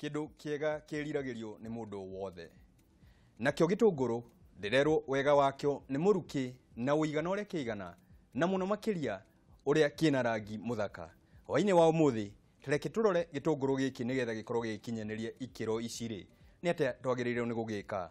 Kĩndũ kĩega kĩriragĩrio nĩ mũndũ wothe. Nakĩo gĩtũngũrũ ndĩrerwo wega wakĩo nĩ mũrukĩ na ũigana ũrĩa kĩigana na mũno makĩria ũrĩa kĩna rangi mũthaka. Hwaĩ-inĩ wa ũmũthĩ reke tũrore gĩtũngũrũ gĩkĩ nĩgetha gĩkorwo gĩgĩkinyanĩria ikĩro ici rĩ, nĩ atĩa twagĩrĩirwo nĩ gũgĩka.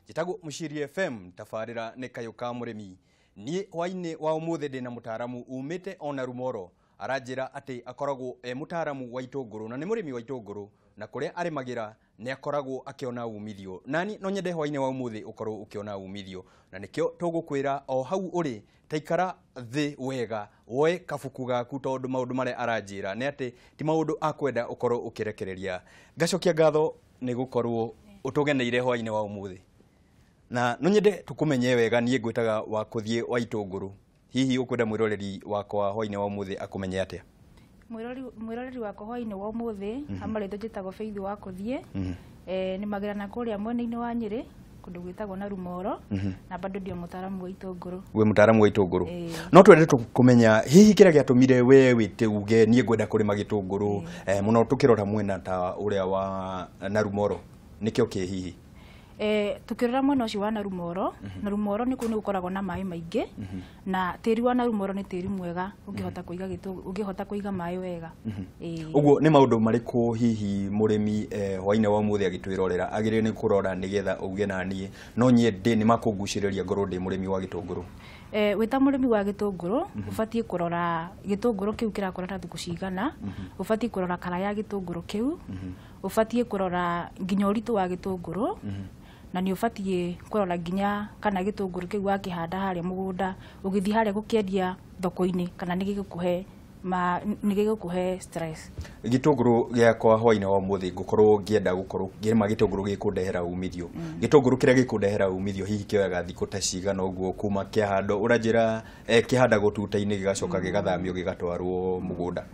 Njĩtagwo Mũciiri FM, tabarĩra nĩ Kayũ ka Mũrĩmi. Niĩ hwaĩ-inĩ wa ũmũthĩ ndĩna mũtaaramu umĩte ona Rumoro, aranjĩra atĩ akoragwo e mũtaaramu wa itũngũrũ na nĩ mũrĩmi wa itũngũrũ, na kũrĩa arĩmagĩra nĩ akoragwo akĩona umithio. Nani no nyende hwaĩ-inĩ wa ũmũthĩ ũkorwo ũkĩona umithio, na nĩkĩo tũgũkwĩra o hau ũrĩ taikara thĩ wega, woe kabuku gaku, tondũ maũndũ marĩa aranjĩra nĩ atĩ ti maũndũ akwenda ũkorwo ũkĩrekereria. Ngacokia ngatho nĩ gũkorwo ũtũgeneire hwaĩ-inĩ wa ũmũthĩ. Na no nyende tũkũmenye wega, niĩ ngwĩtaga wa kũthiĩ wa itũngũrũ. Hihi ũkwenda mwĩroreri wakwa hwaĩ-inĩ wa ũmũthĩ akũmenye atĩa? Mwĩroreri wakwa hwaĩ-inĩ wa ũmũthĩ, amarĩtwo njĩtagwo Faith wa kũthiĩ. Nĩmagĩra na kũrĩa mwena-inĩ wa Nyĩrĩ, kũndũ gwĩtagwo na Rumoro, na bado ndio mũtaaramu wa itũngũrũ. Wĩ mũtaaramu wa itũngũrũ. No twende kũmenya hihi kĩrĩa gĩatũmire we wĩte uge niĩ ngwenda kũrĩma gĩtũngũrũ, mũno tũkĩrora mwena ta ũrĩa wa Narumoro, nĩkĩo kĩ hihi? Tukirora mwena ũcio wa Narumoro, Narumoro nĩ kũu nĩ gũkoragwo na maĩ maingĩ, na tĩri wa Narumoro nĩ tĩri mwega ũngĩhota kũiga ũngĩhota kũiga maĩ wega. Ũguo nĩ maũndũ marĩkũ hihi mũrĩmi hwaĩ-inĩ wa ũmũthĩ agĩtwĩrorera agĩrĩire nĩ kũrora nĩgetha uge na niĩ no nyende nĩ makũngucĩrĩria ngorwo ndĩ mũrĩmi wa gĩtũngũrũ? Wĩ ta mũrĩmi wa gĩtũngũrũ ũbatiĩ kũrora gĩtũngũrũ kĩu kĩrakũra ta thikũ cigana, ũbatiĩ kũrora kara ya gĩtũngũrũ kĩu, ũbatiĩ kũrora nginya ũritũ wa gĩtũngũrũ, na nĩ ũbatiĩ kũrora nginya kana gĩtũngũrũ kĩu wakĩhanda harĩa mũgũnda ũgĩthiĩ harĩa gũkĩendia thoko-inĩ kana nĩ gĩgũkũhe stress. Gĩtũngũrũ gĩakwa hwaĩ-inĩ wa ũmũthĩ ngũkorwo ngĩenda gũkorwo ngĩrĩma gĩtũngũrũ gĩkũndehera umithio. Gĩtũngũrũ kĩrĩa gĩkũndehera umithio hihi kĩoyaga thikũ ta cigana ũguo kuma kĩahandwo? Ũranjĩra kĩhandagwo tuta-inĩ gĩgacoka gĩgathamio gĩgatwarwo mũgũnda.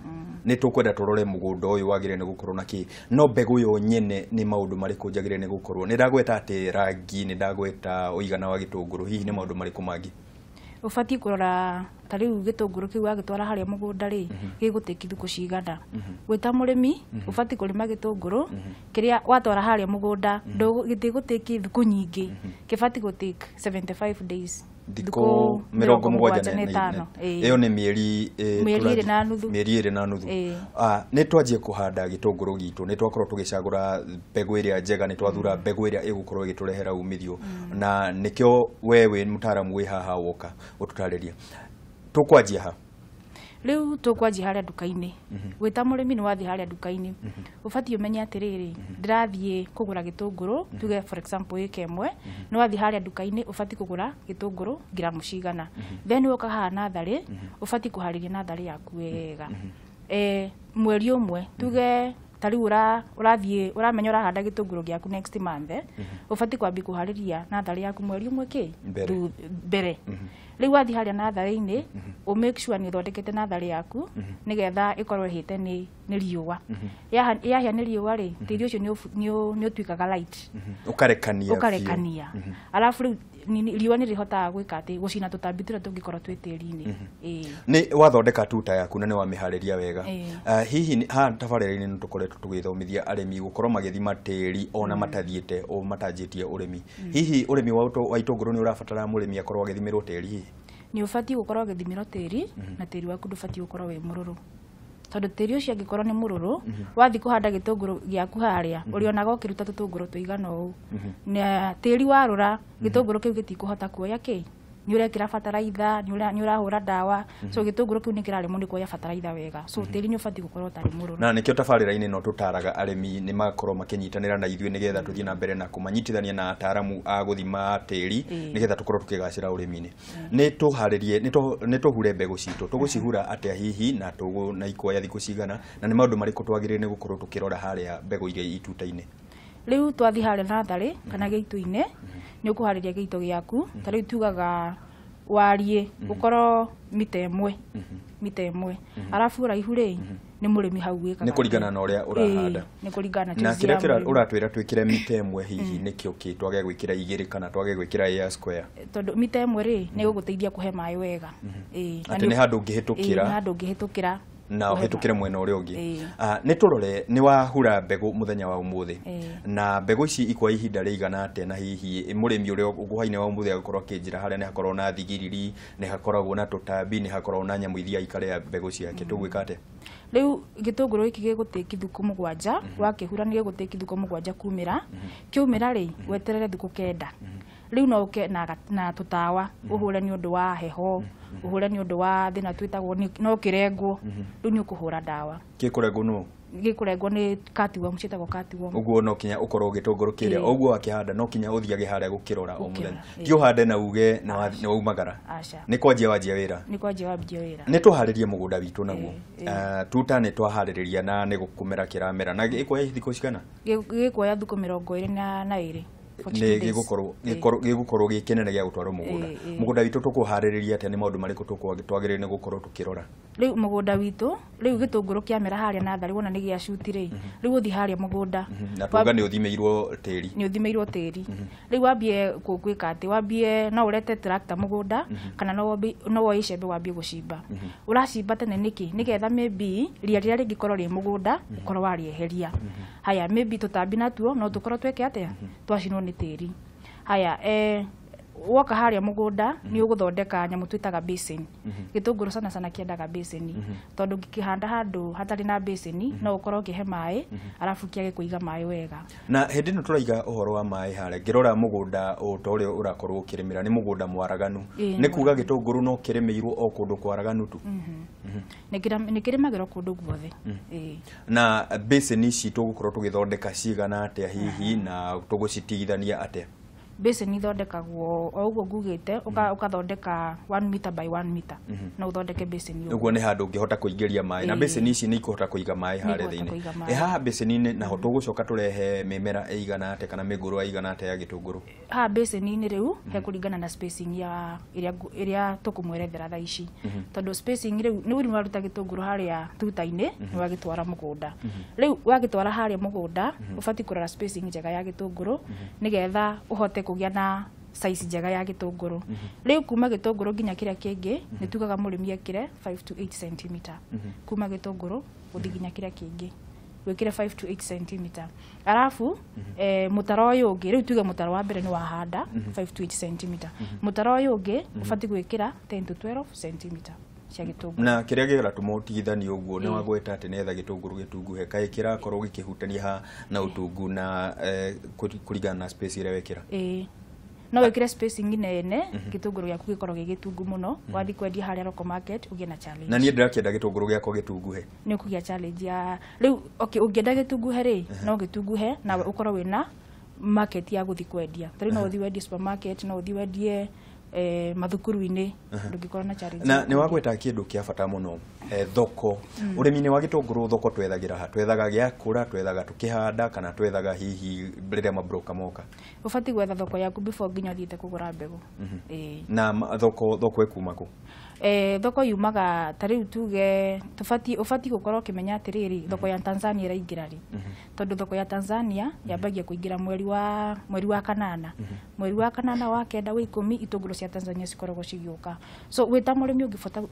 Nĩ tũkwenda tũrore mũgũnda ũyũ wagĩrĩire nĩ gũkorwo na kĩ, no mbegũ yo nyene nĩ maũndũ marĩkũ njagĩrĩire nĩ gũkorwo? Nĩ ndagweta atĩ rangi, nĩ ndagweta ũigana wa gĩtũngũrũ, hihi nĩ maũndũ marĩkũ mangĩ? Ũbatiĩ kũrora ta rĩu gĩtũngũrũ kĩu wagĩtwara harĩa mũgũnda rĩ, gĩgũtĩki thikũ cigana. Wĩ ta mũrĩmi ũbatiĩ kũrĩma gĩtũngũrũ kĩrĩa watwara harĩa mũgũnda gĩtigũtĩki thikũ nyingĩ, kĩbatiĩ gũtĩki 75 days, thikũ 75. Ĩyo nĩ mĩeri 2.5. Mĩeri 2.5. Nĩ twanjie kũhanda gĩtũngũrũ gitũ, nĩ twakorwo tũgĩcagũra mbegũ ĩrĩa njega, nĩ twathura mbegũ ĩrĩa ĩgũkorwo ĩgĩtũrehera umithio, na nĩkĩo we wĩ mũtaaramu wĩ haha woka ũtũtarĩria. Tũkwanjia ha? Rĩu tũkwanjia harĩa nduka-inĩ. Wĩ ta mũrĩmi nĩ wathiĩ harĩa nduka-inĩ, ũbatiĩ ũmenye atĩrĩrĩ, ndĩrathiĩ kũgũra gĩtũngũrũ, tuge for example ĩka ĩmwe, nĩ wathiĩ harĩa nduka-inĩ ũbatiĩ kũgũra gĩtũngũrũ ngiramu cigana. Then woka haha natharĩ, ũbatiĩ kũharĩria natharĩ yaku wega. Mweri ũmwe, tuge ta rĩu ũrathiĩ ũramenya ũrahanda gĩtũngũrũ gĩaku next month, ũbatiĩ kwambia kũharĩria natharĩ yaku mweri ũmwe kĩ mbere. Rĩu wathiĩ harĩa natharĩ-inĩ, ũ make sure nĩ ũthondekete natharĩ yaku nĩgetha ĩkorwo ĩhĩte nĩ riũa. Yahĩa nĩ riũa rĩ, tĩri ũcio nĩ ũtuĩkaga light. Ũkarekania. Ũkarekania. Alafu rĩu riũa nĩ rĩhotaga gwĩka atĩ gũcina tũtambi tũrĩa tũngĩkorwo twĩ tĩri-inĩ. Nĩ wathondeka tuta yaku na nĩ wamĩharĩria wega. Hihi haha tabarĩra-inĩ nĩ tũkoretwo tũgĩthomithia arĩmi gũkorwo magĩthima tĩri ona matathiĩte o matanjĩtie ũrĩmi. Hihi ũrĩmi wa itũngũrũ nĩ ũrabatara mũrĩmi akorwo agĩthimĩrwo tĩri hihi? Nĩ ũbatiĩ gũkorwo ũgĩthimĩrwo tĩri, na tĩri waku ndũbatiĩ gũkorwo wĩ mũrũrũ. Tondũ tĩri ũcio angĩkorwo nĩ mũrũrũ, wathiĩ kũhanda gĩtũngũrũ gĩaku harĩa, ũrĩonaga ũkĩruta tũtũngũrũ tũigana ũũ. Na tĩri warũra, gĩtũngũrũ kĩu gĩtikũhota kuoya kĩ? Nĩ ũrekĩra bataraitha, nĩ ũrahũra ndawa, so gĩtũngũrũ kĩu nĩ kĩraremwo nĩ kuoya bataraitha wega. So tĩri nĩ ũbatiĩ gũkorwo ũtarĩ mũrũrũ. Na nĩkĩo tabarĩra-inĩ no tũtaraga arĩmi nĩ makorwo makĩnyitanĩra na ithuĩ nĩgetha tũthiĩ na mbere na kũmanyitithania na ataaramu a gũthima tĩri nĩgetha tũkorwo tũkĩgacĩra ũrĩmi-inĩ. Nĩ tũharĩrie, nĩ tũhure mbegũ citũ. Tũgũcihura atĩa hihi na na ikuoya thikũ cigana, na nĩ maũndũ marĩkũ twagĩrĩire nĩ gũkorwo tũkĩrora harĩa mbegũ iria ituta-inĩ? Rĩu twathiĩ harĩa natharĩ kana gĩitũ-inĩ, nĩ ũkũharĩria gĩito gĩaku, ta rĩu tugaga wariĩ ũkorwo mita ĩmwe, mita ĩmwe. Arabu ũraihu rĩ, nĩ mũrĩmi hau wĩkaga. Nĩ kũringana na ũrĩa ũrahanda. Nĩ kũringana na kĩrĩa ũratwĩra twĩkĩre mita ĩmwe hihi nĩkĩo kĩ twage gwĩkĩra igĩrĩ kana twage gwĩkĩra air square? Tondũ mita ĩmwe rĩ, nĩ ĩgũgũteithia kũhe maĩ wega. Atĩ nĩ handũ ũngĩhĩtũkĩra. Nĩ handũ ũngĩhĩtũkĩra. Na ũhĩtũkĩre mwena ũrĩa ũngĩ. Ĩĩ. Nĩ tũrore, nĩ wahura mbegũ mũthenya wa ũmũthĩ, Ĩĩ. na mbegũ ici ikwa ihinda rĩigana atĩa, na hihi mũrĩmi ũrĩa hwainĩ wa ũmũthĩ agĩkorwo akĩnjĩra harĩa nĩ hakoragwo na thigiriri, nĩ hakoragwo na tũtambi, nĩ hakoragwo na nyamũ iria ikarĩa mbegũ ciake, tũgwĩka atĩa? Rĩu gĩtũngũrũ gĩkĩ gĩgũtĩki thikũ 7, wakĩhura nĩ gĩgũtĩki thikũ 7 kumĩra. Kĩaumĩra rĩ, weterere thikũ 9. Rĩu no ũke na tũtawa ũhũre nĩ ũndũ wa heho, ũhũre nĩ ũndũ wa thĩna twĩtagwo no kĩrengwo. Rĩu nĩ ũkũhũra ndawa. Gĩkũrengwo nũ? Gĩkũrengwo nĩ cutworm, ciĩtagwo cutworm. Ũguo no kinya ũkorwo gĩtũngũrũ kĩrĩa ũguo wakĩhanda, no kinya ũthiage harĩa gũkĩrora o Gũkĩrora, mũthenya. ĩĩ. Ti ũhande na uge nĩ waumagara. Aca. Nĩ kwanjia wanjia wĩra. Nĩ kwanjia wambia wĩra. Nĩ tũharĩrie mũgũnda witũ naguo. Ĩĩ, ĩĩ. Tuta nĩ twaharĩrĩria na nĩ gũkũmera kĩramera. Na gĩkuoya thikũ cigana? Gĩkuoya thikũ 22. Nĩ 42 days. gĩgũkorwo gĩ kĩnene gĩa gũtwarwo mũgũnda. Ĩĩ, ĩĩ. Mũgũnda witũ tũkũharĩrĩria atĩa, nĩ maũndũ marĩkũ twagĩrĩire nĩ gũkorwo tũkĩrora? Rĩu mũgũnda witũ, rĩu gĩtũngũrũ kĩamera harĩa natharĩ wona nĩ gĩacuti rĩ, rĩu ũthiĩ harĩa mũgũnda. Na tuga nĩ ũthimĩirwo tĩri. Nĩ ũthimĩirwo tĩri. Rĩu wambie gwĩka atĩ, wambie no ũrete tractor mũgũnda, kana no woe icembe wambie gũcimba. Ũracimba tene nĩkĩ? Nĩgetha maybe ria rĩrĩa rĩngĩkorwo rĩ mũgũnda ũkorwo warĩeheria. Haya, maybe tũtambi natuo no tũkorwo tweke atĩa? Twacinwo nĩ tĩri. Haya, woka harĩa mũgũnda nĩ ũgũthondeka nyamũ twĩtaga basin. Gĩtũngũrũ sana sana kĩendaga basin, tondũ ũngĩkĩhanda handũ hatarĩ na basin no ũkorwo ũkĩhe maĩ, arabu kĩage kũiga maĩ wega. Na hĩndĩ ĩno tũraiga ũhoro wa maĩ harĩa, ngĩrora mũgũnda o ta ũrĩa ũrakorwo ũkĩrĩmĩra nĩ mũgũnda mwaraganu. Ĩĩ, Nĩ kuga gĩtũngũrũ no kĩrĩmĩirwo o kũndũ kwaraganu tu? Nĩ kĩrĩmagĩrwo kũndũ guothe. Ĩĩ. Na basin ici tũgũkorwo tũgĩthondeka cigana atĩa hihi, na tũgũcitigithania atĩa? Basin ithondekagwo o ũguo ngugĩte, ũkathondeka 1 meter by 1 meter. No ũthondeke basin ũguo. Ũguo nĩ handũ ũngĩhota kũingĩria maĩ. Na Ĩĩ. basin ici nĩ ikũhota kũiga maĩ Nĩ harĩa ikũhota thĩinĩ. kũiga maĩ. Haha basin-inĩ naho tũgũcoka tũrehe mĩmera ĩigana atĩa kana mĩngũrwa ĩigana atĩa ya gĩtũngũrũ? Haha basin-inĩ rĩu hekũringana na spacing ya ĩrĩa tũkũmwerethera thaa ici. Tondũ spacing rĩu nĩ ũrĩ waruta gĩtũngũrũ harĩa tuta-inĩ, nĩ wagĩtwara mũgũnda. Rĩu wagĩtwara harĩa mũgũnda, ũbatiĩ kũrora spacing njega ya gĩtũngũrũ, nĩgetha ũhote kũgĩa na size njega ya gĩtũngũrũ. Rĩu kuma gĩtũngũrũ nginya kĩrĩa kĩngĩ, nĩ tugaga mũrĩmi ekĩre 5 to 8 centimeter. Kuma gĩtũngũrũ gũthiĩ nginya kĩrĩa kĩngĩ, wĩkĩre 5 to 8 centimeter. Arabu, mũtaro ũyũ ũngĩ, rĩu tuge mũtaro wa mbere nĩ wahanda 5 to 8 centimeter. Mũtaro ũyũ ũngĩ ũbatiĩ gwĩkĩra 10 to 12 centimeter cia gĩtũngũrũ. Na kĩrĩa kĩratũma ũtigithanie ũguo nĩ wagweta atĩ nĩgetha gĩtũngũrũ gĩtunguhe, kaĩ kĩrakorwo gĩkĩhutania ha na ũtungu na kũringana na space ĩrĩa wekĩra? Ĩĩ. No wĩkĩre spacing nene, gĩtũngũrũ gĩaku gĩkorwo gĩ gĩtungu mũno, wathiĩ kwendia harĩa local market ũgĩe na challenge. Na niĩ ndĩrakĩenda gĩtũngũrũ gĩakwa gĩtunguhe. Nĩ ũkũgĩa challenge ya rĩu. Okay, ũngĩenda gĩtunguhe rĩ, no gĩtunguhe nawe ũkorwo wĩna market ya gũthiĩ kwendia. Ta rĩu no ũthiĩ wendie supermarket, no ũthiĩ wendie mathukuru-inĩ, ndũngĩkorwo na challenge Na ya nĩ kwendia. wagweta kĩndũ kĩa bata mũno, thoko. Ũrĩmi-inĩ wa gĩtũngũrũ thoko twethagĩra ha? Twethaga gĩakũra, twethaga tũkĩhanda, kana twethaga hihi rĩrĩa mabroka moka? Ũbatiĩ gwetha thoko yaku before nginya ũthiĩte kũgũra mbegũ. Ĩĩ. Na thoko ĩkuma kũ? Thoko yumaga ta rĩu tuge ũbatiĩ gũkorwo ũkĩmenya atĩrĩrĩ, thoko ya Tanzania ĩraingĩra rĩ, tondũ thoko ya Tanzania yambagia kũingĩra mweri wa kanana, mweri wa kanana, wa kenda, wa 10, itũngũrũ cia Tanzania cikoragwo cigĩũka. So wĩ ta mũrĩmi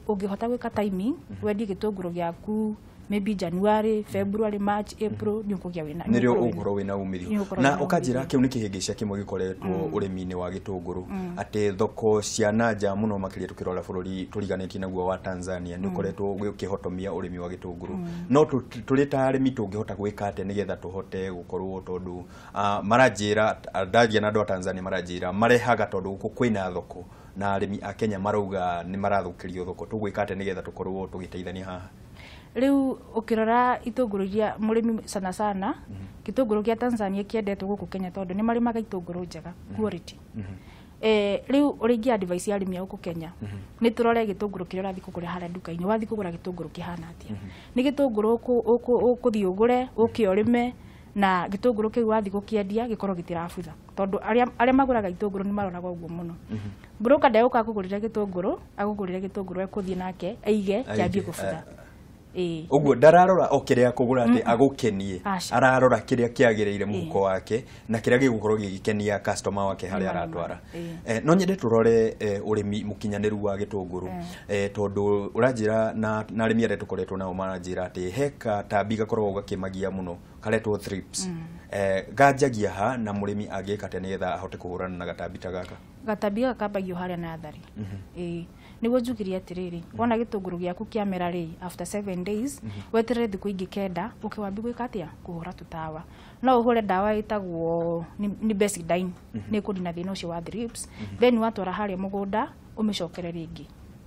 ũngĩhota gwĩka timing, wendie gĩtũngũrũ gĩaku maybe January, February, March, April, nĩ ũkũgĩa wĩna Nĩrĩo nĩ ũgũkorwo ũgũkorwo wĩna umithio. nĩ ũgũkorwo Na wĩna ũkanjĩra umithio. kĩu nĩ kĩhĩngĩca kĩmwe gĩkoretwo ũrĩmi-inĩ wa gĩtũngũrũ, atĩ thoko cia nanja mũno makĩria tũkĩrora bũrũri tũriganĩtie naguo wa Tanzania nĩ ũkoretwo ũkĩhotomia ũrĩmi wa gĩtũngũrũ. No tũrĩ ta arĩmi tũngĩhota gwĩka atĩa nĩgetha tũhote gũkorwo, tondũ maranjĩra, ndaria na andũ a Tanzania maranjĩra marehaga tondũ gũkũ kwĩna thoko, na arĩmi a Kenya marauga nĩ marathũkĩrio thoko. Tũgwĩka atĩa nĩgetha tũkorwo tũgĩteithania haha? Rĩu ũkĩrora itũngũrũ iria mũrĩmi sana sana, gĩtũngũrũ gĩa Tanzania kĩendetwo gũkũ Kenya tondũ nĩ marĩmaga itũngũrũ njega, quality. Rĩu ũrĩa ingĩ advice arĩmi a gũkũ Kenya nĩ tũrore gĩtũngũrũ kĩrĩa ũrathiĩ kũgũra harĩa nduka-inĩ. Wathiĩ kũgũra gĩtũngũrũ kĩhana atĩa? Nĩ gĩtũngũrũ ũkũthiĩ ũgũre ũke ũrĩme, na gĩtũngũrũ kĩu wathiĩ gũkĩendia gĩkorwo gĩtirabutha, tondũ arĩa magũraga itũngũrũ nĩ maroraga ũguo mũno. Broker ndegũka akũgũrĩre gĩtũngũrũ, agũgũrĩre gĩtũngũrũ ekũthiĩ nake aige kĩambie Aige, gũbutha. Ũguo ndararora o kĩrĩa akũgũra atĩ agũkenie, ararora kĩrĩa kĩagĩrĩire mũhuko wake na kĩrĩa gĩgũkorwo gĩgĩkenia customer wake harĩa aratwara. No nyende tũrore ũrĩmi mũkinyanĩru wa gĩtũngũrũ, tondũ ũranjĩra na arĩmi arĩa tũkoretwo nao maranjĩra atĩ he katambi gakoragwo gakĩmagia mũno karetwo thrips. Ganjagia ha na mũrĩmi angĩka atĩa nĩgetha ahote kũhũrana na gatambi ta gaka? Gatambi gaka kambagio harĩa natharĩ. Nĩguo njugire atĩrĩrĩ, wona gĩtũngũrũ gĩaku kĩamera rĩ, after 7 days weterere thikũ ingĩ 9 ũke wambie gwĩka atĩa, kũhũra tũtawa. No ũhũre ndawa ĩtagwo nĩ Besidine, nĩ ĩkũnina thĩna ũcio wa thrips. Then watwara harĩa mũgũnda ũmĩcokere rĩngĩ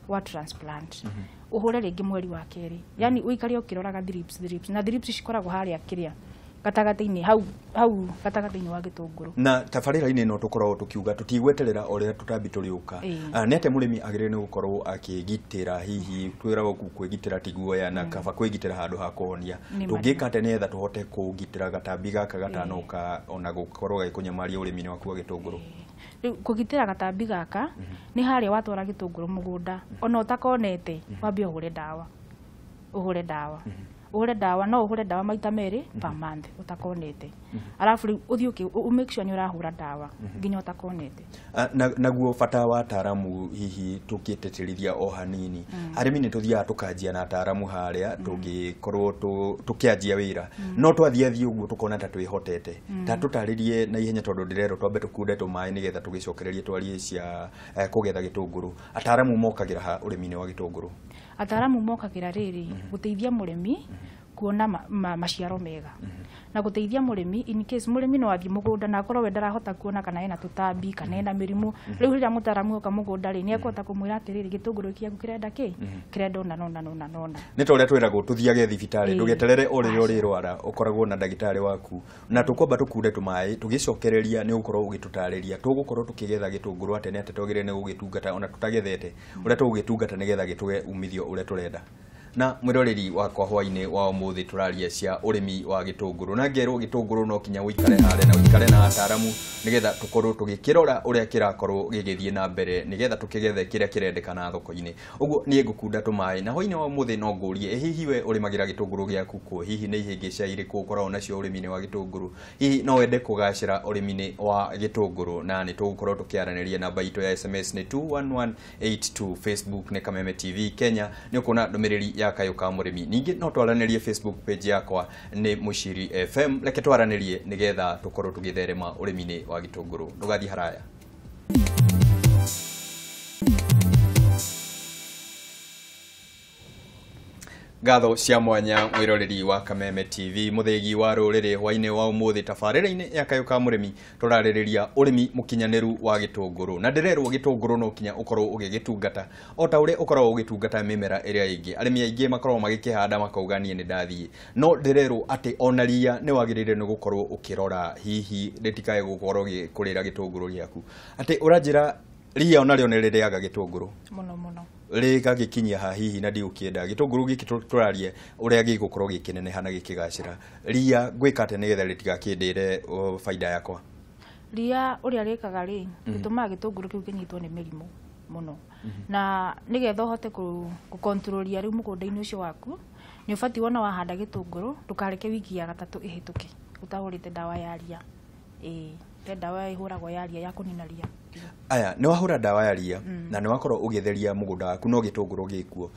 wa transplant, ũhũre rĩngĩ mweri wa kerĩ, yani ũikare ũkĩroraga thrips, na thrips cikoragwo harĩa kĩrĩa gatagatĩ-inĩ, hau hau gatagatĩ-inĩ wa gĩtũngũrũ. Na tabarĩra-inĩ ĩno tũkoragwo tũkiuga tũtigweterera ũrĩa tũtambi tũrĩũka. Nĩ atĩa mũrĩmi agĩrĩire nĩ gũkorwo akĩgitĩra, hihi twĩragwo kwĩgitĩra ti guoya na kaba kwĩgitĩra handũ ha kũhonia. Tũngĩka atĩa nĩgetha tũhote kũgitĩra gatambi gaka gatanoka ona gũkorwo gagĩkũnyamaria ũrĩmi-inĩ waku wa gĩtũngũrũ? Rĩu kũgitĩra gatambi gaka nĩ harĩa watwara gĩtũngũrũ mũgũnda, ona ũtakonete wambie ũhũre ndawa, ũhũre ndawa, ũhũre ndawa, no ũhũre ndawa maita merĩ per month ũtakonete. Arabu rĩu ũthiĩ ũ make sure nĩ ũrahũra ndawa nginya ũtakonete. Naguo bata wa ataaramu hihi tũkĩtĩtĩrithia o hanini, arĩmi nĩ tũthiaga tũkanjia na ataaramu harĩa tũngĩkorwo tũkĩanjia wĩra, no twathiathiĩ ũguo tũkona ta twĩhotete. Ta tũtarĩrie na ihenya tondũ ndĩrerwo twambe tũkunde tũmaĩ nĩgetha tũgĩcokererie twarie cia kũgetha gĩtũngũrũ. Ataaramu mokagĩra ha ũrĩmi-inĩ wa gĩtũngũrũ? Ataaramu mokagĩra rĩrĩ gũteithia mũrĩmi kuona maciaro mega, na gũteithia mũrĩmi in case mũrĩmi no athiĩ mũgũnda na akorwo we ndarahota kuona kana ena tũtambi kana ena mĩrimũ. Rĩu rĩrĩa mũtaaramu oka mũgũnda rĩ, nĩ ekũhota kũmwĩra atĩrĩrĩ, gĩtũngũrũ gĩaku kĩrenda kĩ, kĩrenda ũna na ũna na ũna na ũna. Nĩ ta ũrĩa twĩragwo tũthiage thibitarĩ, ndũgeterere o rĩrĩa ũrĩrwara, ũkoragwo na ndagĩtarĩ waku. Na tũkwamba tũkunde tũmaĩ, tũgĩcokereria nĩ ũgũkorwo ũgĩtũtarĩria tũgũkorwo tũkĩgetha gĩtũngũrũ atĩa, nĩ atĩa twagĩrĩire nĩ gũgĩtungata ona tũtagethete, ũrĩa tũgũgĩtungata nĩgetha gĩtũhe umithio ũrĩa tũrenda. Na mwĩroreri wakwa hwainĩ wa ũmũthĩ tũraria cia ũrĩmi wa gĩtũngũrũ, na ngerwo gĩtũngũrũ no kinya ũikare harĩa na ũikare na ataaramu nĩgetha tũkorwo tũgĩkĩrora ũrĩa kĩrakorwo gĩgĩthiĩ na mbere nĩgetha tũkĩgethe kĩrĩa kĩrendekana thoko-inĩ. Ũguo niĩ ngũkunda tũmaĩ na hwainĩ wa ũmũthĩ no ngũrie, hihi we ũrĩmagĩra gĩtũngũrũ gĩaku kũ? Hihi nĩ ihĩngĩca irĩkũ ũkoragwo nacio ũrĩmi-inĩ wa gĩtũngũrũ? Hihi no wende kũgacĩra ũrĩmi-inĩ wa gĩtũngũrũ? Na nĩ tũgũkorwo tũkĩaranĩria. Namba itũ ya SMS nĩ 21182, Facebook nĩ Kameme TV Kenya, nĩ ũkuona ndũmĩrĩri ya kayũ ka mũrĩmi. Ningĩ no twaranĩrie Facebook page yakwa nĩ Mũciri FM, reke twaranĩrie nĩgetha tũkorwo tũgĩtherema ũrĩmi-inĩ wa gĩtũngũrũ. Ndũgathiĩ haraya. Ngatho cia mwanya mwĩroreri wa Kameme TV, mũthĩgi wa rũrĩrĩ hwainĩ wa ũmũthĩ tabarĩra-inĩ ya kayũ ka mũrĩmi tũrarĩrĩria ũrĩmi mũkinyanĩru wa gĩtũngũrũ, na ndĩrerwo gĩtũngũrũ no kinya ũkorwo ũgĩgĩtungata o ta ũrĩa ũkoragwo ũgĩtungata mĩmera ĩrĩa ĩngĩ. Arĩmi aingĩ makoragwo magĩkĩhanda makauga niĩ nĩ ndathiĩ, no ndĩrerwo atĩ ona ria nĩ wagĩrĩire nĩ gũkorwo ũkĩrora hihi rĩtikae gũkorwo gĩkũrĩra gĩtũngũrũ gĩaku. Atĩ ũranjĩra ria onarĩo nĩ rĩrĩaga gĩtũngũrũ mũno mũno, rĩgagĩkinyia ha hihi na ndigũkĩenda gĩtũngũrũ gĩkĩ tũrarie ũrĩa gĩgũkorwo gĩkĩneneha na gĩkĩgacĩra. Ria ngwĩka atĩa nĩgetha rĩtigakĩndĩre baida yakwa? Ria ũrĩa rĩkaga rĩ, gĩtũmaga gĩtũngũrũ kĩu kĩnyitwo nĩ mĩrimũ mũno, na nĩgetha ũhote gũkontrolia rĩu mũgũnda-inĩ ũcio waku nĩ ũbatiĩ wona wahanda gĩtũngũrũ ndũkareke wiki ya gatatũ ĩhĩtũke ũtahũrĩte ndawa ya ria. He ndawa ĩhũragwo ya ria ya kũnina ria. Aya, nĩ wahũra ndawa ya ria na nĩ wakorwo ũgĩtheria mũgũnda waku no gĩtũngũrũ gĩkuo.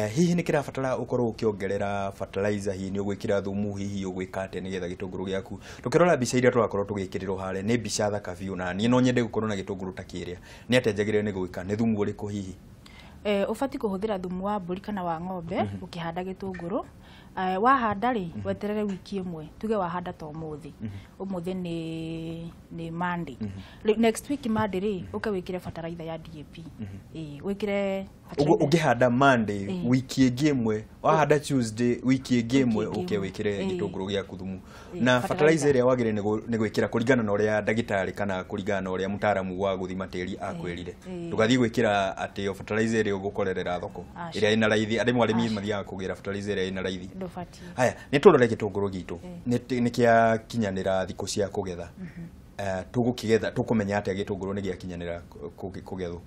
Hihi nĩ kĩrabatara ũkorwo ũkĩongerera fertilizer, hihi nĩ ũgwĩkĩra thumu, hihi ũgwĩka atĩa nĩgetha gĩtũngũrũ gĩaku? Tũkĩrora mbica iria tũrakorwo tũgĩkĩrĩrwo harĩa nĩ mbica thaka biũ, na niĩ no nyende gũkorwo na gĩtũngũrũ ta kĩrĩa. Nĩ atĩa njagĩrĩire nĩ gwĩka? Nĩ thumu ũrĩkũ hihi? Ũbatiĩ kũhũthĩra thumu wa mbũri kana wa ng'ombe ũkĩhanda gĩtũngũrũ. Wahanda rĩ, weterere wiki ĩmwe, tuge wahanda ta ũmũthĩ, ũmũthĩ nĩ Monday. Next week Monday rĩ, ũke wĩkĩre fertilizer ya DAP. Wĩkĩre ũguo ũngĩhanda Monday wiki ĩngĩ ĩmwe, wahanda Tuesday wiki ĩngĩ ĩmwe ũke wĩkĩre gĩtũngũrũ gĩaku thumu. Na fertilizer ĩrĩa wagĩrĩire nĩ gwĩkĩra kũringana na ũrĩa ndagĩtarĩ kana kũringana na ũrĩa mũtaaramu wa gũthima tĩri akwĩrire. Ndũgathiĩ gwĩkĩra atĩ o fertilizer ĩrĩa ũgũkorerera thoko ĩrĩa ĩna raithi. Arĩmi mathiaga kũgĩra fertilizer ĩrĩa ĩna raithi. Haya, nĩ tũrore gĩtũngũrũ gitũ nĩ kĩakinyanĩra thikũ cia kũgetha. Tũgũkĩgetha tũkũmenya atĩa gĩtũngũrũ nĩ gĩakinyanĩra kũgethwo?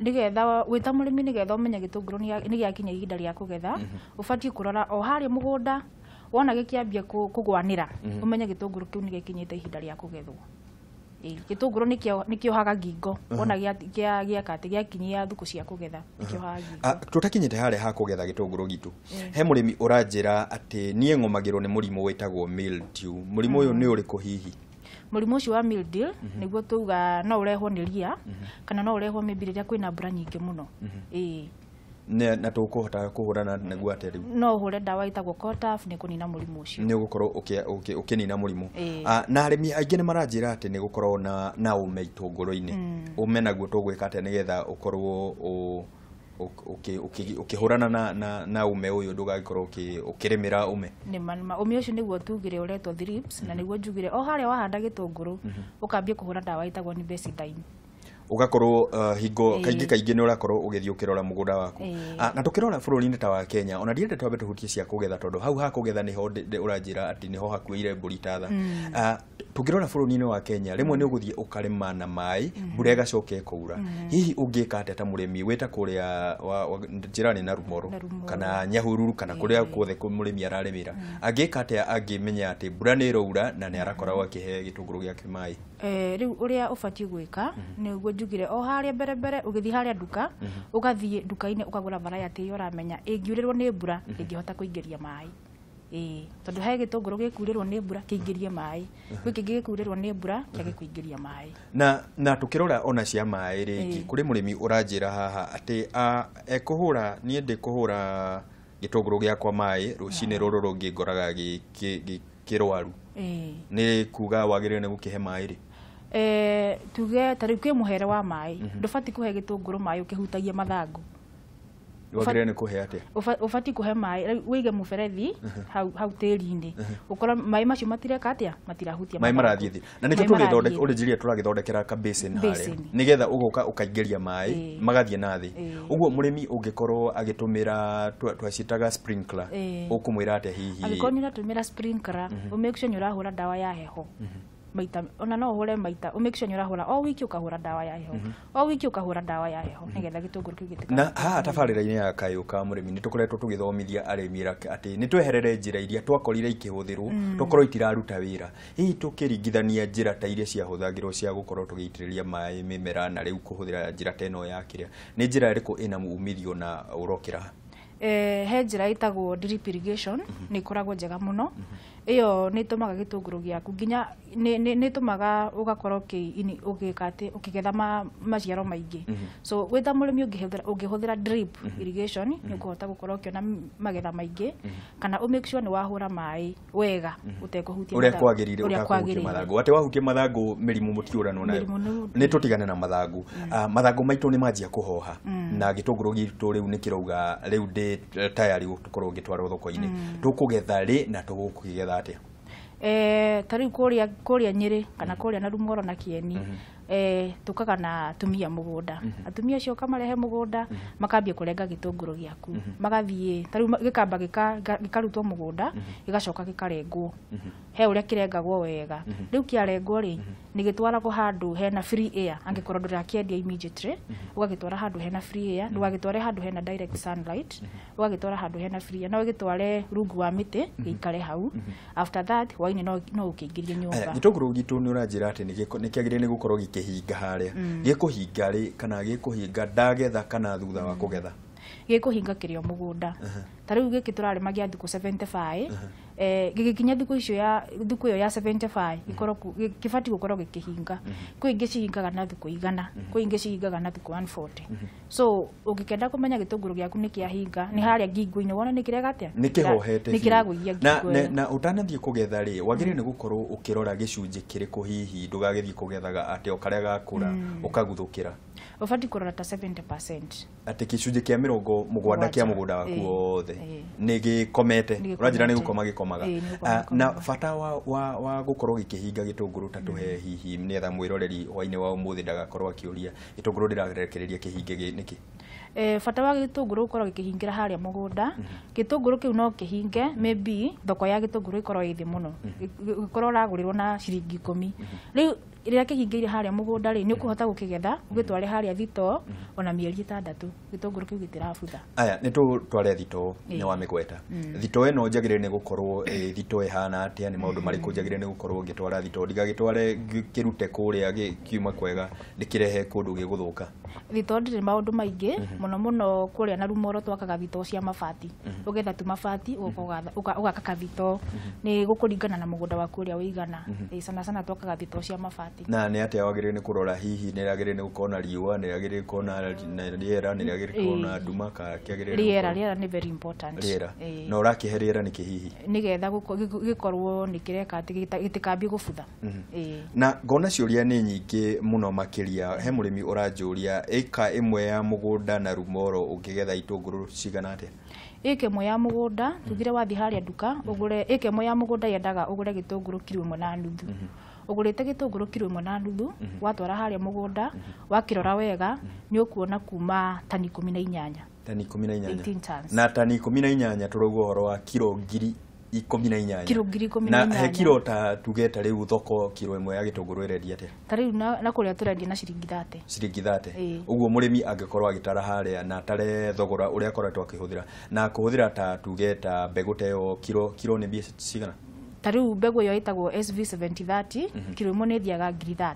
Nigetha wĩta mũrĩmi nigetha ũmenye gĩtũngũrũ nĩ gĩakinya ihinda rĩa kũgetha, ũbatiĩ kũrora o harĩa mũgũnda wona gĩkĩambia kũgwanĩra, ũmenye gĩtũngũrũ kĩu nĩ gĩkinyĩte ihinda rĩa kũgethwo. Gĩtũngũrũ nĩkĩohaga ngingo wona gĩaka atĩ gĩakinyia thikũ cia kũgetha nĩkĩohaga ngingo. Tũtakinyĩte harĩa ha kũgetha gĩtũngũrũ gitũ, he mũrĩmi ũranjĩra atĩ niĩ ng'ũmagĩrwo nĩ mũrimũ wĩtagwo mildew. Mũrimũ ũyũ nĩ ũrĩkũ hihi? Mũrimũ ũcio wa mildew nĩguo tuga no ũrehwo nĩ ria kana no ũrehwo maybe rĩrĩa kwĩna mbura nyingĩ mũno. Na tũkũhota kũhũrana naguo atĩa rĩu? No ũhũre ndawa ĩtagwo Cotaf nĩ kũnina mũrimũ ũcio. Nĩ ũgũkorwo ũkĩnina mũrimũ. Na arĩmi aingĩ nĩ maranjĩra atĩ nĩ gũkorwo na ũme itũngũrũ-inĩ. Ũme naguo tũgwĩka atĩa nĩgetha ũkorwo ũkĩhũrana na ũme ũyũ ndũgagĩkorwo ũkĩrĩmĩra ũme? Nĩma ũme ũcio nĩguo tugire ũretwo thrips, na nĩguo njugire o harĩa wahanda gĩtũngũrũ ũkambia kũhũra ndawa ĩtagwo Nibesidine. Ugakorwo hingo kaingĩ kaingĩ nĩ ũrakorwo ũgĩthiĩ ũkĩrora mũgũnda waku. Na tũkĩrora bũrũri-inĩ ta wa Kenya, ona ndienda twambe tũhutie cia kũgetha tondũ hau ha kũgetha nĩho ũranjĩra atĩ nĩho hakuĩire mbũri ta tha. Tũngĩrora bũrũri-inĩ wa Kenya, rĩmwe nĩ ũgũthiĩ ũkarĩma na maĩ, mbura ĩgacoka ĩkaura. Hihi ũngĩka atĩa ta mũrĩmi wĩta kũrĩa njĩra-inĩ na Rumoro kana Nyahururu kana kũrĩa kuothe mũrĩmi ararĩmĩra, angĩka atĩa angĩmenya atĩ mbura nĩ ĩraura na nĩ arakoragwo akĩhe gĩtũngũrũ gĩake maĩ? Rĩu ũrĩa ũbatiĩ gwĩka nĩguo njugire o harĩa mbere mbere ũgĩthiĩ harĩa nduka, ũgathiĩ nduka-inĩ ũkagũra variety ĩrĩa ũramenya ĩngiurĩrwo nĩ mbura ndĩngĩhota kũingĩria maĩ. Tondũ he gĩtũngũrũ gĩkurĩrwo nĩ mbura kĩingĩrie maĩ, gwĩ kĩngĩ gĩkurĩrwo nĩ mbura kĩage kũingĩria maĩ. Na tũkĩrora ona cia maĩ rĩngĩ, kũrĩ mũrĩmi ũranjĩra haha atĩ ekũhũra, niĩ ndĩkũhũra gĩtũngũrũ gĩakwa maĩ rũcinĩ rũrũ rũngĩ ngoraga kĩrwaru. Nĩ kuga wagĩrĩire nĩ gũkĩhe maĩ rĩ? Tuge ta rĩu kwĩ mũhere wa maĩ, ndũbatiĩ kũhe gĩtũngũrũ maĩ ũkĩhutagia mathangũ. Wagĩrĩire nĩ kũhe atĩa? Ũbatiĩ kũhe maĩ, rĩu wĩige mũberethi hau tĩri-inĩ, ũkorwo maĩ macio matireka atĩa, matirahutia maĩ marathiĩ thĩ. Na nĩkĩo tũgĩthondeka ũrĩnjiria tũragĩthondekera ka basin harĩa nĩgetha ũgoka ũkaingĩria maĩ magathiĩ na thĩ. Ũguo mũrĩmi ũngĩkorwo agĩtũmĩra twaciĩtaga sprinkler, ũkũmwĩra atĩa hihi? Angĩkorwo nĩ ũratũmĩra sprinkler, ũ make sure nĩ ũrahũra ndawa ya heho maita, ona no ũhũre maita, ũ make sure nĩ ũrahũra o wiki ũkahũra ndawa ya heho, o wiki ũkahũra ndawa ya heho nĩgetha gĩtũngũrũ kĩu gĩtikahũre. Na haha tabarĩra-inĩ ya Kayũ ka Mũrĩmi nĩ tũkoretwo tũgĩthomithia arĩmi atĩ nĩ tweherere njĩra iria twakorire ikĩhũthĩrwo tũkorwo itiraruta wĩra. Hihi tũkĩringithania njĩra ta iria ciahũthagĩrwo cia gũkorwo tũgĩitĩrĩria maĩ mĩmera na rĩu kũhũthĩra njĩra ta ĩno ya kĩrĩa, nĩ njĩra ĩrĩkũ ĩna umithio na ũrokĩra? He njĩra ĩtagwo drip irrigation, nĩ ĩkoragwo njega mũno. Ĩyo nĩ ĩtũmaga gĩtũngũrũ gĩaku nginya nĩ ĩtũmaga ũgakorwo ũgĩka atĩ ũkĩgetha maciaro maingĩ. So wĩ ta mũrĩmi ũngĩhũthĩra drip irrigation nĩ ũkũhota gũkorwo ũkĩona magetha maingĩ, kana ũ make sure nĩ wahũra maĩ wega ũtekũhutia ũrĩa kwagĩrĩire, ũtakũhutia mathangũ. Atĩ wahutia mathangũ mĩrimũ mũtiũranwo nayo. Nĩ tũtigane na mathangũ. Mathangũ maitũ nĩ manjia kũhoha na gĩtũngũrũ gitũ rĩu nĩ kĩrauga rĩu ndĩ tayari gũkorwo ngĩtwarwo thoko-inĩ. Tũkũgetha rĩ na tũgũkĩgetha atĩa? Ta rĩu kũrĩa Nyĩrĩ kana kũrĩa Narumoro na Kĩeni, tũkaga na atumia mũgũnda. Atumia acio ũkamarehe mũgũnda, makambia kũrenga gĩtũngũrũ gĩaku. Magathiĩ, ta rĩu gĩkamba gĩkarutwo mũgũnda, gĩgacoka gĩkarengwo. He ũrĩa kĩrengagwo wega. Rĩu kĩarengwo rĩ, nĩ gĩtwaragwo handũ hena free air, angĩkorwo ndũrakĩendia immediately, ũgagĩtwara handũ hena free air, ndũgagĩtware handũ hena direct sunlight, ũgagĩtwara handũ hena free air, no ũgĩtware rungu wa mĩtĩ, gĩikare hau. After that, hwaĩ-inĩ no ũkĩingĩrie nyũmba. Gĩtũngũrũ gitũ nĩ ũranjĩra atĩ nĩ kĩagĩrĩire nĩ gũkorwo gĩkĩhinga harĩa. Gĩkũhinga rĩ kana gĩkũhinga ndagetha kana thutha wa kũgetha? Gĩkũhinga kĩrĩ o mũgũnda. Ta rĩu gĩkĩ tũrarĩma gĩa thikũ 75, gĩgĩkinya thikũ icio ya thikũ ĩyo ya 75 gĩkorwo gĩbatiĩ gũkorwo gĩkĩhinga. Kwĩ ingĩ cihingaga na thikũ 100, kwĩ ingĩ cihingaga na thikũ 140. So ũngĩkenda kũmenya gĩtũngũrũ gĩaku nĩ kĩahinga, nĩ harĩa ngingo-inĩ wone nĩ kĩrega atĩa? Nĩ kĩhohete Nĩ kĩragũithia ngingo ĩyo. Na ũtanathiĩ kũgetha rĩ, wagĩrĩire nĩ gũkorwo ũkĩrora gĩcunjĩ kĩrĩkũ hihi ndũgagĩthiĩ kũgethaga atĩ o karĩa gakũra ũkaguthũkĩra. Ũbatiĩ kũrora ta 70%. Atĩ gĩcunjĩ kĩa 70 kĩa mũgũnda waku wothe nĩ gĩkomete. Ũranjĩra nĩ gũkoma gĩkomaga. Na bata wa gũkorwo gĩkĩhinga gĩtũngũrũ ta tũhe hihi nĩgetha mwĩroreri hwaĩ-inĩ wa ũmũthĩ ndagakorwo akĩũria gĩtũngũrũ ndĩrarekereria kĩhinge nĩkĩ? Bata wa gĩtũngũrũ gũkorwo gĩkĩhingĩra harĩa mũgũnda, gĩtũngũrũ kĩu no kĩhinge, maybe thoko ya gĩtũngũrũ ĩkorwo ĩ thĩ mũno, gĩkorwo ũragũrĩrwo na ciringi 10. Rĩu Rĩrĩa kĩhingĩire harĩa mũgũnda rĩ, nĩ ũkũhota gũkĩgetha ũgĩtware harĩa thitoo ona mĩeri 6, gĩtũngũrũ kĩu gĩtirabutha. Aya nĩ tũtware thitoo, nĩ wa mĩgweta. Thitoo ĩno njagĩrĩire nĩ gũkorwo thitoo ĩhana atĩa, nĩ maũndũ marĩkũ njagĩrĩire nĩ gũkorwo ngĩtwara thitoo, ndigagĩtware kĩrute kũrĩa kiuma kwega ndĩkĩrehe kũndũ gĩgũthũka? Thitoo ndĩrĩ maũndũ maingĩ mũno mũno. Kũrĩa na Rumoro twakaga thitoo cia mabati, ũgetha tu mabati ũgaka kathitoo, nĩ gũkũringana na mũgũnda waku ũrĩa ũigana. Sana sana twakaga thitoo cia mabati. Na nĩ atĩa wagĩrĩire nĩ kũrora? Hihi nĩ rĩagĩrĩire nĩ gũkorwo na riũa, nĩ rĩagĩrĩire gũkorwo na rĩera, nĩ rĩagĩrĩire gũkorwo na nduma, kana kĩagĩrĩire? Rĩera, rĩera nĩ very important. Rĩera. Na ũrakĩhe rĩera nĩkĩ hihi? Nĩgetha gĩkorwo nĩ kĩreka atĩ gĩtikambie gũbutha. Na ngona ciũria nĩ nyingĩ mũno makĩria. He mũrĩmi ũranjũria, ĩka ĩmwe ya mũgũnda na Rumoro ũngĩgetha itũngũrũ cigana atĩa? Ĩka ĩmwe ya mũgũnda, tugire wathiĩ harĩa nduka ũgũre, ĩka ĩmwe ya mũgũnda yendaga ũgũre gĩtũngũrũ kiro 1.5. Ũgũrĩte gĩtũngũrũ kiro 1.5, watwara harĩa mũgũnda, wakĩrora wega, nĩ ũkuona kuma tani 18. Tani 18. 18 tons. Na tani 18 tũrauga ũhoro wa kiro 18,000. Kiro 18,000. Na he kiro ta tuge ta rĩu thoko kiro ĩmwe ya gĩtũngũrũ ĩrendia atĩa? Ta rĩu na kũrĩa tũrendia na ciringi 30. Ciringi 30. Ũguo mũrĩmi angĩkorwo agĩtara harĩa na atare thogora ũrĩa akoretwo akĩhũthĩra na kũhũthĩra ta tuge ta mbegũ ta ĩyo, kiro nĩ mbia cigana? Ta rĩu mbegũ ĩyo ĩtagwo SV7030, kiro ĩmwe nĩ ĩthiaga ngiri 30.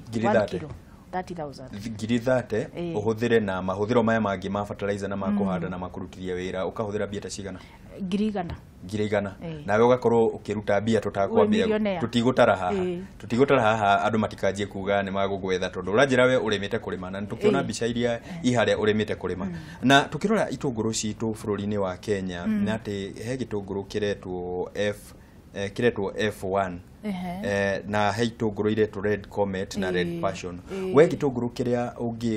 Ngiri 30. 30,000. Ngiri 30. Ũhũthĩre na mahũthĩro maya mangĩ ma fertilizer na ma kũhanda na ma kũrutithia wĩra, ũkahũthĩra mbia ta cigana? Ngiri 100. Ngiri 100. Nawe ũgakorwo ũkĩruta mbia tũtakwambia. Tũtigũtara haha, tũtigũtara haha, andũ matikanjie kuga nĩ magũgwetha, tondũ ũranjĩra we ũrĩmĩte kũrĩma na nĩtũkĩona mbica iria i harĩa ũrĩmĩte kũrĩma. Na tũkĩrora itũngũrũ citũ bũrũri-inĩ wa Kenya, nĩ atĩ he gĩtũngũrũ kĩretwo F kĩretwo F1, na he itũngũrũ iretwo Red Comet na Red Passion. We gĩtũngũrũ kĩrĩa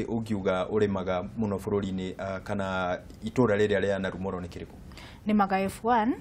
ũngiuga ũrĩmaga mũno bũrũri-inĩ kana itũra rĩrĩa rĩa Narumoro nĩ kĩrĩkũ? Nĩmaga F1,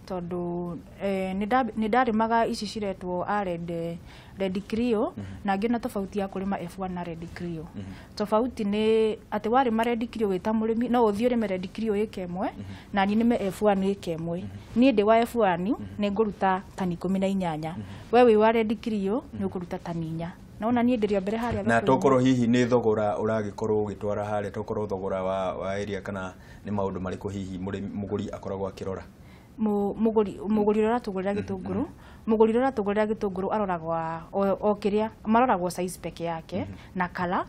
tondũ nĩ ndarĩmaga ici ciretwo a Red Creole, na ngĩona tofauti ya kũrĩma F1 na Red Creole. Tofauti nĩ atĩ warĩma Red Creole wĩ ta mũrĩmi, no ũthiĩ ũrĩme Red Creole ĩka ĩmwe na niĩ nĩme F1 ĩka ĩmwe. Niĩ ndĩ wa F1 nĩ ngũruta tani 18, we wĩ wa Red Creole nĩ ũkũruta tani 4. Naona niĩ ndĩrĩ o mbere harĩa Na thoko-inĩ. Tokorwo hihi nĩ thogora ũragĩkorwo ũgĩtwara harĩa, tokorwo thogora wa area, kana nĩ maũndũ marĩkũ hihi mũgũri akoragwo akĩrora? Mũgũri ũrĩa ũratũgũrĩra gĩtũngũrũ, mũgũri ũrĩa ũratũgũrĩra gĩtũngũrũ aroragwa o kĩrĩa maroragwo size peke yake na kala,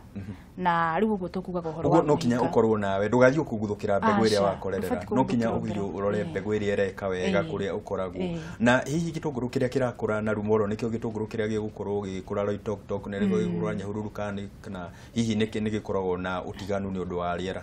na rĩu ũguo tũkugaga ũhoro wa Ũguo no kinya kũhinga. Ũkorwo nawe ndũgathiĩ ũkũguthũkĩra mbegũ ĩrĩa Aca, wakorerera, ndũbatiĩ no kinya kũguthũkĩra ũthiĩ mbegũ. ũrore mbegũ ĩrĩa ĩreka wega kũrĩa ũkoragwo. Na hihi gĩtũngũrũ kĩrĩa kĩrakũra na Rumoro nĩkĩo gĩtũngũrũ kĩrĩa gĩgũkorwo gĩgĩkũra Loitoktok, nĩ gĩgũkũra Nyahururu, kana hihi nĩkĩ nĩ gĩkoragwo na ũtiganu nĩ ũndũ wa rĩera?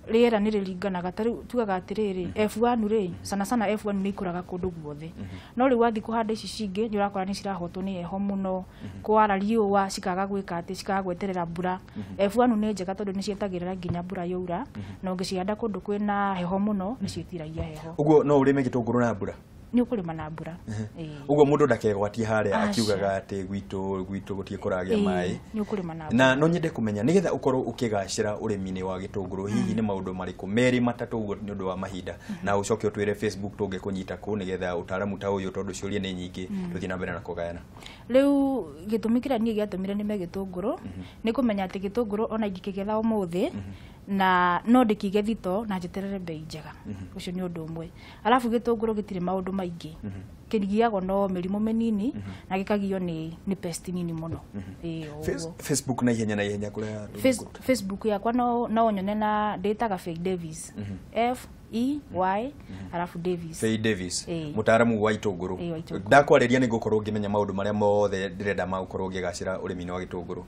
Rĩera nĩ rĩringanaga. Ta rĩu tugaga atĩrĩrĩ, F1 rĩ, sana sana F1 nĩ ikũraga kũndũ guothe, no rĩu wathiĩ kũhanda ici cingĩ nĩ ũrakora nĩ cirahotwo nĩ heho mũno, kwara riũa cikaga gwĩka atĩ cikaga gweterera mbura. F1 nĩ njega tondũ nĩ cietagĩrĩra nginya mbura yaura, na ũngĩcihanda kũndũ kwĩna heho mũno nĩ ciĩtiragia heho. Ũguo no ũrĩme gĩtũngũrũ na mbura? Nĩ ũkũrĩma na mbura. Ũguo mũndũ ndakegwatie harĩa Aca. akiugaga atĩ gwitũ gũtirĩ kũragĩa maĩ. Nĩ ũkũrĩma na mbura. Na no nyende kũmenya, nĩgetha ũkorwo ũkĩgacĩra ũrĩmi-inĩ wa gĩtũngũrũ, hihi nĩ maũndũ marĩkũ merĩ matatũ ũguo nĩ ũndũ wa mahinda, na ũcoke ũtwĩre Facebook tũngĩkũnyita kũ, nĩgetha ũtaaramu ta ũyũ, tondũ ciũria nĩ nyingĩ, tũthiĩ na mbere na kũgayana. Rĩu gĩtũmi kĩrĩa niĩ gĩatũmire nĩme gĩtũngũrũ nĩ kũmenya atĩ gĩtũngũrũ ona ingĩkĩgetha ũmũthĩ na no ndĩkĩige thito na njeterere mbei njega, ũcio nĩ ũndũ ũmwe. Arabu gĩtũngũrũ gĩtirĩ maũndũ maingĩ, kĩgiagwo no mĩrimũ mĩnini na gĩkagio nĩ pest nini mũno. Ĩĩ, o ũguo. Facebook na ihenya na ihenya kũrĩa? Facebook yakwa no nyone na ndĩtaga Faye Davis, F E Y arabu Davis. Faye Davis. Ĩĩ. Mũtaaramu wa itũngũrũ. Ĩĩ, wa itũngũrũ. Ndakwarĩria nĩ ngũkorwo ngĩmenya maũndũ marĩa mothe ndĩrenda ma gũkorwo ngĩgacĩra ũrĩmi-inĩ wa gĩtũngũrũ.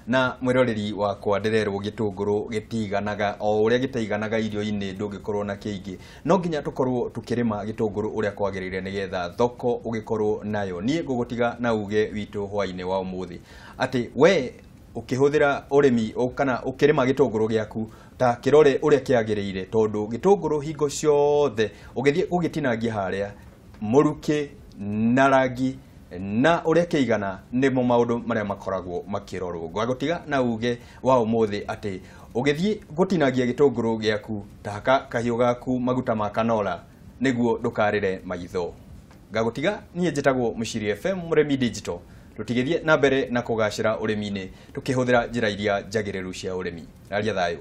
Na mwĩroreri wakwa, ndĩrerwo gĩtũngũrũ gĩtiganaga o ũrĩa gĩtaiganaga irio-inĩ, ndũngĩkorwo na kĩingĩ. No nginya tũkorwo tũkĩrĩma gĩtũngũrũ ũrĩa kwagĩrĩire nĩgetha thoko ũgĩkorwo nayo. Niĩ ngũgũtiga na uge witũ hwaĩ-inĩ wa ũmũthĩ atĩ we ũkĩhũthĩra ũrĩmi kana ũkĩrĩma gĩtũngũrũ gĩaku, ta kĩrore ũrĩa kĩagĩrĩire, tondũ gĩtũngũrũ hingo ciothe ũgĩthiĩ ũgĩtinangia harĩa, mũrukĩ na rangi na ũrĩa kĩigana nĩmo maũndũ marĩa makoragwo makĩrorwo. Ngwagũtiga na uge wa ũmũthĩ atĩ ũgĩthiĩ gũtinangia gĩtũngũrũ gĩaku, ta haka kahiũ gaku maguta ma kanola nĩguo ndũkarĩre maitho. Ngagũtiga. Niĩ njĩtagwo Mũciri FM Mũrĩmi Digital. Tũtigĩthiĩ na mbere na kũgacĩra ũrĩmi-inĩ tũkĩhũthĩra njĩra iria njagĩrĩru cia ũrĩmi. Raria thayũ.